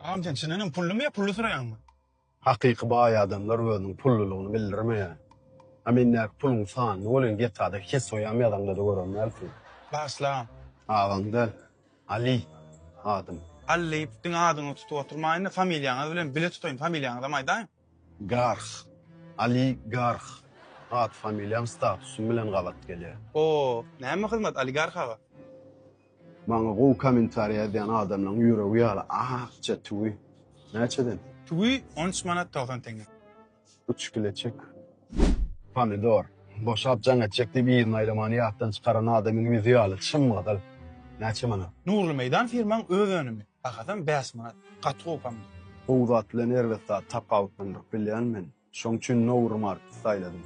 Agam sen çyndanam pullumy ýa pully suraýaňmy? Hakyky baý adamlar özüniň pullulygyny bildirmeýär. A mendäki puluň sanyny welin GTA-da Hesoýam ýazaňda-da gören dälsiň. Bagyşla agam. Agaň däl. Ali adym. Ali diýip diňe adyňy tutup oturmaýyn-da familiýaňyz bilen bile tutaýyn familiýaňyzam aýdaýyň. Garh. Ali Garh. At familiýam statusym bilen gabat gelýär. O, näme hyzmat Aligarh aga? Maňa gowy kommentariý ýazýan adamlaň ýüregi ýaly akja tüwi. Näçeden? Tüwi 13 manat 90 teňňe. Üç kile çek. Pomidor. Boşap jaň etjek diýip yzyna aýlamany ýatdan çykaran adamyň ýüzi ýaly çym-gyzyl. Näçe manat? Nurly Meýdan firmaň öz önümi. Bahasam 5 manat. Gaty gowy pomidor. Gowy zat bilen erbet zady tapawutlandyryp bilýän men. Şoň üçin Nowry Marketi saýladym.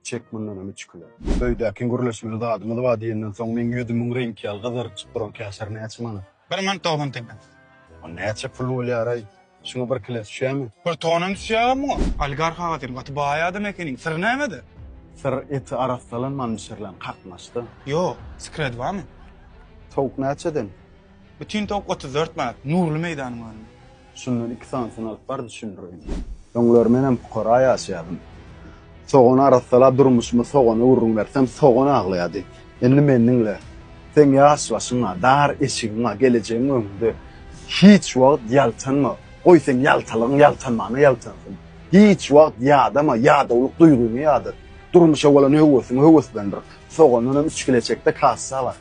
Çek mundanam üç kilo. Öýdäkiň gürleşmeli zadymyz bar diýenden soň meň ýüzümiň reňki ýaly gyzaryp çykyp duran käşir näçe manat? Bir manat 90 teňňe. O näçe pul bolýar-aý? Şuňa bir kile düşýärmi? Bir tonam düşýär muňa. Oligarh aga sen gaty baý adam ekeniň. Syr nämede? Syr eti arassalanman bişirilen kakmaçda. Ýok, sekredi barmy? Towuk näçeden? Bütin towuk 34 manat. Nurly meýdanyň önümi. Şundan iki sanysyny alyp bar düşündireýin. Öňler menem pukara ýaşaýardym. Sogany arassalap durmuşymy sogana gürrüň bersem sogan aglaýardy. Indi meni diňle. Seň ýaş başyň-a, dar eşigiň-a, gelejegiň öňünde. Hiç wagt ýaltanma. Goý seň ýaltalygyň ýaltanmana ýaltansyn. Hiç wagt ýadama, ýadawlyk duýgyňy ýadat. Durmuşa bolan höwesiňi höweslendir. Sogandanam üç kile çekde kassa bar.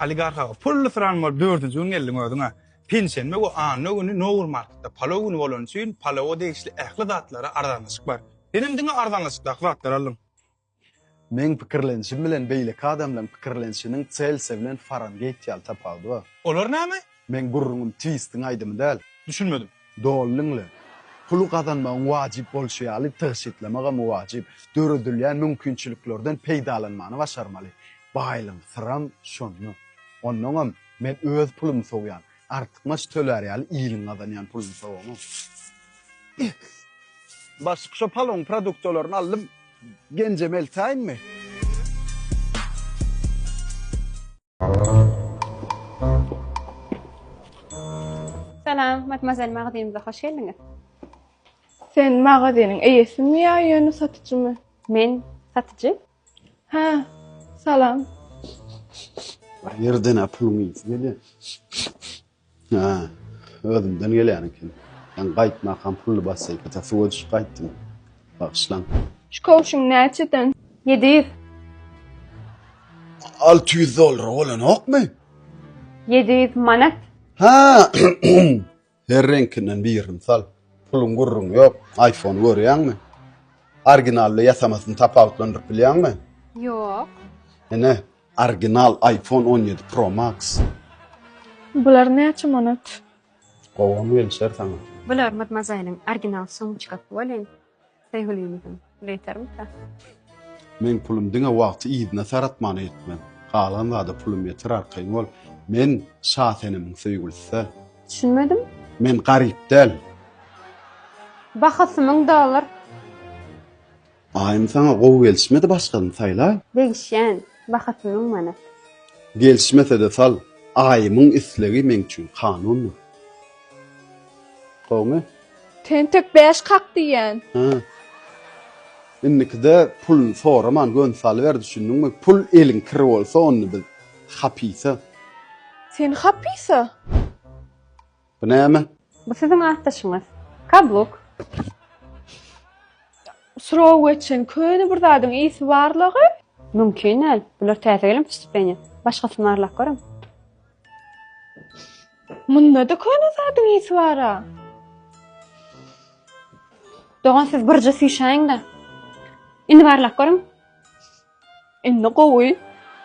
Oligarh aga, pully syran bolup dördünji gün geldiň özüň-ä. Penşenbe we anna güni Nour marketde palaw güni bolany üçin palawa degişli ähli zatlara arzanlaşyk bar. Senem diňe arzanlaşykdaky zatlary aldyň. Meň pikirlenişim bilen beýleki adamlaň pikirlenişiniň Selsiýa bilen Farangeit ýaly tapawudy bar. Olar näme? Meň gürrüňim Twistiň aýdymy däl. Düşünmedim. Doly diňle. Puly gazanmagyň wajyp bolşy ýaly, tygşytlamagam wajyp. Döredilýän mümkinçiliklerden peýdalanmany başarmaly. Baýlygyň syram şonda. Onnoňam Men öz pulumy sowýan. Artykmaç tölär ýaly iliň gazanýan puluny sowaňok. Başlyk şo palowyň produktalaryny aldym. Genjem eltäýinmi? Salam, madmazel magazynymyza hoş geldiňiz. Sen magazynyň eýesimi ýa ýöne satyjymy? Men satyjy. Hä, salam. Bir ýerden-ä puluň ysy gelýär. Hä, özümden gelýän eken. Men gaýtmakam pully basseýkada suwa düşüp gaýtdym. Bagyşlaň. Şu köwşüň näçeden? 700. 600 dollara bolanokmy? 700 manat. Hä, Her reňkinden birini sal. Puluň gürrüňi ýok. Iphone görýäňmi? Original ile ýasamasyny tapawutlandyryp bilýäňmi? Ýok. Ine, original iPhone 17 Pro Max. Bular näçe manat? Gowam gelişer saňa. Bular madmazaýlyň original sumçkasy welin. Söýgülimiziň ýetermika? Meň pulum diňe wagty yzyna saratmana ýetmez. Galan zada pulum ýeter arkaýyn bol. Men Şasenemiň söýgülisi däl. Düşünmedim. Men garyp däl. Bahasy müň dollar. Aýym saňa gowy gelişmedi başgasyny saýlaý. Degişýän. Bahasy müň manat. Gelişmesede sal. Aýymyň islegi meň üçin kanundyr. Gowmy? Tentek bäş kak diýýän. Hä. Indikide puluny soraman göni salyber düşündiňmi? Pul eliň kiri bolsa onda biz hapysa. Sen hapysa? Bu näme? Bu siziň atdaşyňyz. Kabluk. Srow geçen köne bir zadyň ysy barlygy. Mümkin däl. Bular täze gelen postupeniýa. Başgasyny barlap görüň. Munda-da köne zadyň ysy bar-a. Dogan siz birje süýşäýiň-de. Indi barlap görüň. Indi gowy.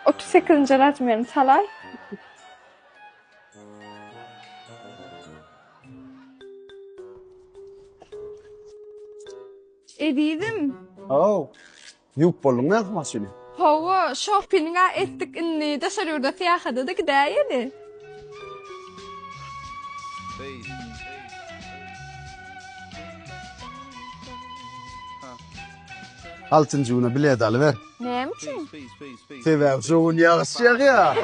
38-nji razmerini salaý. Ezizim. Haw. Ýuwup bolduňmy ýa maşyny? Hawa, şopinga etdik indi daşary ýurda syýahada-da gidäýeli. Altynjy güne bilet alyber. Näme üçin? Sebäbi şo gün ýagyş ýagýar.